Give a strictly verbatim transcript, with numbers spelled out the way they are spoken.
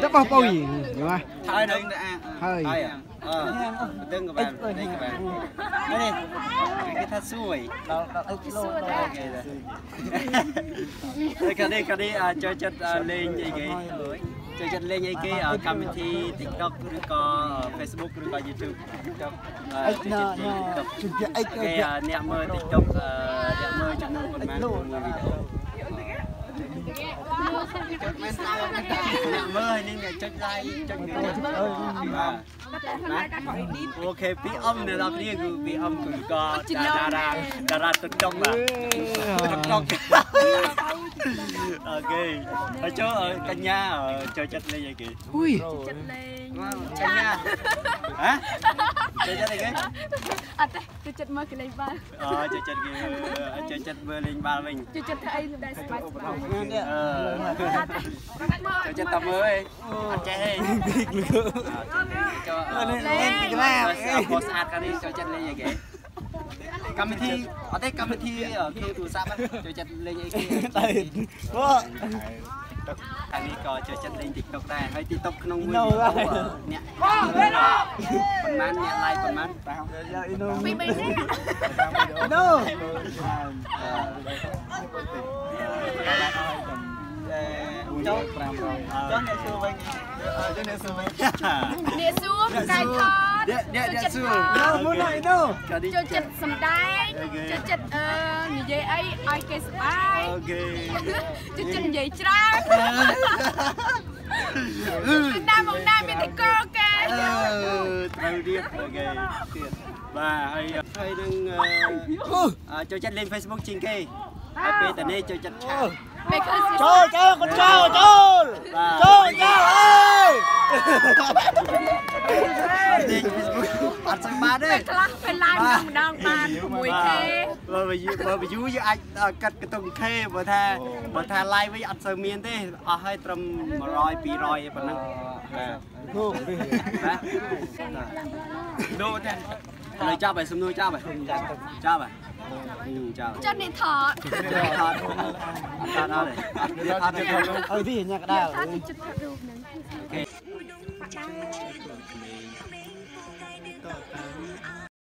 Tơpă poi, ya. Hơi đơ̆ng. Hơi. Hơi à? Ờ, đơ̆ng kơ ƀing, đơ̆ng kơ ƀing. Anai, kơ ta sui. Sui. Kơ anai, kơ anai, à, čô čăt, à, leng ai kơ. Čô čăt leng ai kơ, à, kăm thi TikTok, rư̆ kơ, à, Facebook, rư̆ kơ YouTube. TikTok. Ơ, ơi, čô čăt leng TikTok. Ơ, anai, à, anai mơ̆ TikTok, ơ, anai mơ̆ čơnŭn pơmăn mơ̆ video. Anai mơ̆ anai, anai čô čăt leng, čô čăt leng. Ơ. Ơ. Ơ. Ok, ƀing ŏm anai lăp anai kơ ƀing ŏm kơ kơ đa-, đa-, đa-, đa-, TikTok lah. TikTok. Ok. Ơ, čô, ơ, kơ anai, ơ, čô čăt leng ai kơ. Ui. Čô čăt leng. Kơ anai. Hă? Čô čăt leng ai kơ? Ateh, čô čăt mơ̆ kơ leng bal. Ơ, čô čăt kơ, ơ, čô čăt mơ̆ leng bal ƀing. Čô čăt thâo ai đa spas bal. Ơ. Čô čăt tăm mơ̆ ai. Ateh ai. Čô, ơ, leng, leng, leng. Bos, bos at kơ anai čô čăt leng ai kơ. Kăm thi, ateh kăm thi, ơ, kơ tu sap, čô čăt leng ai kơ. Wah. Kơ anai kơ čô čăt leng TikTok đa, hơi TikTok kơnơ̆ng mơ̆. Anai. Pơmăn, anai like pơmăn. Ơ, ơ, ơ. Ơ, čô. Ơ, čô anai sui ƀing. Ơ, čô anai sui ƀing. Anai sui, anai sui. Anai, anai, anai sui. Čô čăt thot. Anai, anai, anai sui. Čô čăt sơmđai. Ok. Čô čăt, ơ, anai jai ai, ai kơ sơmđai. Ok. Čô čăt jai črang. Anai mơ̆ng anai ƀing tơkŏ kơ. Ơ, trâu điệp. Ok. Ba, hơi, hơi đơ̆ng, ơ, ơ, čô čăt leng Facebook čing kơ. Ơ, pơ tơ anai čô čăt ča. Because it's Čô, čô, kơ čô, čô. Ba. Čô, čô, ơi. Ơ, leng Facebook. Ăt sơ̆ ba đơi. Pơ klah, pơ leng, ba. Đơ̆ng đơ̆ng ba, mui kơ. Ba, ba, yu, ba, ba, yu, yu, ăt, ơ, kăt kơtŭng kơ, ba tha, ba tha like wơ̆t ăt sơ̆ min tê. Ơ, hơi trơm mơroi, pi roi, pơ anŭn. Ba. Hă? Đô tê. Lời chào bài, sum nu chào bài. Chào bài. Ừ, chào bài. Čô anai thot. Chào bài thot. Thot đó này. Thot đó này. Ơ, đi, nhạc đào. Thot đi, chụp thot đu. Ok.